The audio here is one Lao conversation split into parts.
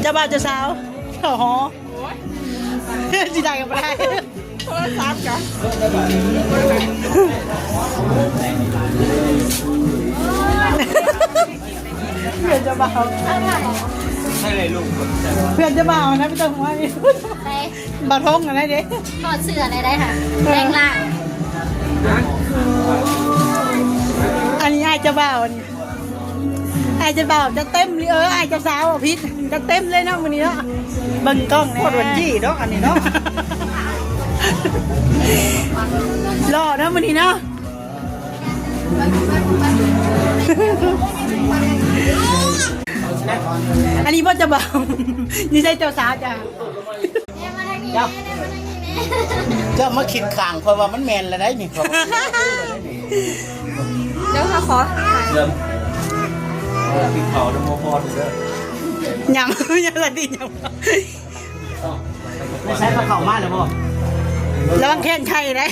ເຈົ້າບ່າວເຈົ້າສາວ ເຂົ້າຫໍ ຊິໄດ້ກໍບໍ່ໄດ້ ໂທລະສັບກະ ເພື່ອນເຈົ້າບ່າວ ໃສ່ເລີຍລູກ ເພື່ອນເຈົ້າບ່າວນະ ໄປ ບໍ່ທົງອັນນັ້ນເດ້ ຖອດເສື້ອໄດ້ ໄດ້ຫະ ແປງຮ່າງ ອັນນີ້ອ້າຍເຈົ້າບ່າວ ອັນນີ້ ອ້າຍເຈົ້າບ່າວຈັດເຕັມ ເອີ ອ້າຍເຈົ້າສາວ ເວົ້າຜິດ ຈັດເຕັມເລີຍເນາະມື້ນີ້ເນາະ ເບິ່ງກ້ອງແດ່ ໂຄດວ່າຈີ້ເນາະ ອັນນີ້ເນາະ ຫຼໍ່ເນາະມື້ນີ້ເນາະ ອັນນີ້ບໍ່ເຈົ້າບ່າວ ນີ້ໃສ່ເຈົ້າສາວຈ້ະ ເຈົ້າ ເຈົ້າມາຄິດຂ້າງ ເພາະວ່າມັນແມ່ນແລ້ວໄດ໋ນີ້ ເຈົ້າ ເຮົາຂໍ ເລີ່ມ ເອີ ກິນເຂົ້ານຳໝໍພອນເດີ ຍຳ ຍຳລະຕິຍຳ ໄປໃຊ້ພາເຂົ້າມາແລ້ວບໍ່? ລະວັງແຂ້ງໄຂ່ເດ້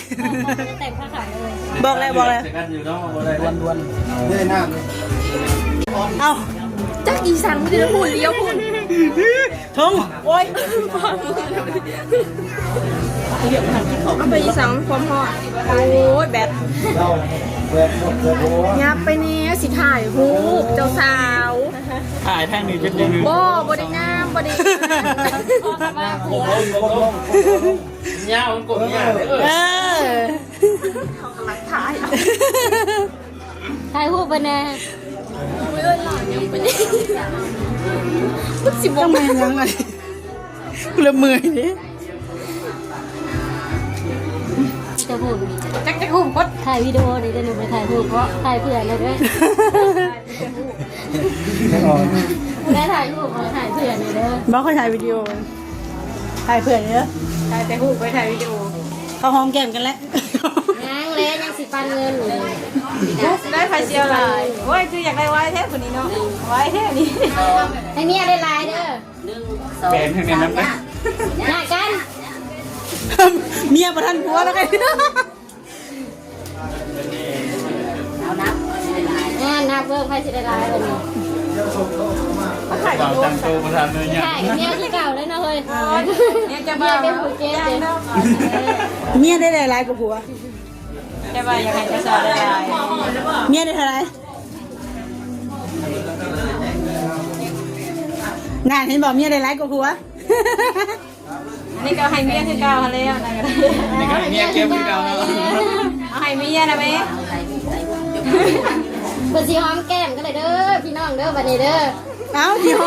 ແຕ່ງພາເຂົ້າເລີຍ ບອກແລ້ວ ບອກແລ້ວ ໃສ່ກັນຢູ່ເນາະ ບໍ່ໄດ້ດ່ວນໆ ເດ້ນະ ເອົ້າ ຈັກອີສັງ ມີແຕ່ຜູ້ດຽວພຸ້ນ ເທິງ ໂອ້ຍ ເອົາໄປອີສັງ ຄວາມຮ້ອນ ໂອ້ຍ ແບດ ຫຍັບໄປແດ່ ຊິຖ່າຍຮູບເຈົ້າສາວ ຖ່າຍທາງນີ້ຈັກໜຶ່ງ ບໍ່ ບໍ່ໄດ້ງາມ ບໍ່ໄດ້ງາມ ຍາວ ມັນກົດຍາກເດີ ເອີ ເຂົາກຳລັງຖ່າຍ ຖ່າຍຮູບໄປແດ່ ໂອ້ຍ ຫຼາຍຍັງໄປ ມັນຊິບໍ່ ຕ້ອງແມ່ນຫຍັງ ລະເມື່ອຍເດ້ ຈະຮູບ ຈັກ ຈັກຮູບກົດ ຖ່າຍວິດີໂອນີ້ເດີ ບໍ່ໄດ້ຖ່າຍຮູບ ຖ່າຍເພື່ອນເລີຍເດີ ໄດ້ຖ່າຍຮູບ ຖ່າຍເພື່ອນເດີ ບໍ່ຄ່ອຍຖ່າຍວິດີໂອ ຖ່າຍເພື່ອນເດີ ຖ່າຍແຕ່ຮູບ ໄປຖ່າຍວິດີໂອ ເຂົາຫອມແກ້ມກັນແລ້ວ ຍັງແຫຼະ ຍັງຊິປັນເງິນຢູ່ ໄດ້ໃຜຊິເອົາຫຼາຍ ໂອ້ຍ ຄືຢາກໄດ້ໄວແທ້ຜູ້ນີ້ເນາະ ໄວແທ້ນີ້ ໃຫ້ເມຍໄດ້ຫຼາຍເດີ ແປງໃຫ້ແມ່ນຳເດີ ຍາກກັນ ເມຍບໍ່ທັນຜົວແລ້ວ ເອົານັບ ອ່າ ນັບເບິ່ງໃຜຊິໄດ້ຫຼາຍບັດນີ້ ບ່າວຕັ້ງໂຕບໍ່ທັນເລີຍຍາກ ໃຊ່ ເມຍຄືເກົ່າເລີຍເນາະເຮີຍ ເມຍຈະ ເມຍເປັນຜູ້ເກັບເດ້ ເມຍໄດ້ຫຼາຍກວ່າຜົວ ແຕ່ວ່າຢາກໃຫ້ເຈົ້າສາວໄດ້ຫຼາຍ ເມຍໄດ້ເທົ່າໃດ? ນັ້ນ ເຫັນບໍ່ ເມຍໄດ້ຫຼາຍກວ່າຜົວ ອັນນີ້ກໍໃຫ້ເມຍຄືເກົ່າຫັ້ນແຫຼະ ອັນນັ້ນກໍໄດ້ ອັນນີ້ກໍໃຫ້ເມຍເກັບຄືເກົ່າເນາະ ເອົາໃຫ້ເມຍນະແມ່ ເພິ່ນຊິຫອມແກ້ມກັນເລີຍເດີ ພີ່ນ້ອງເດີ ບັດນີ້ເດີ ເອົ້າ ຊິຫອມ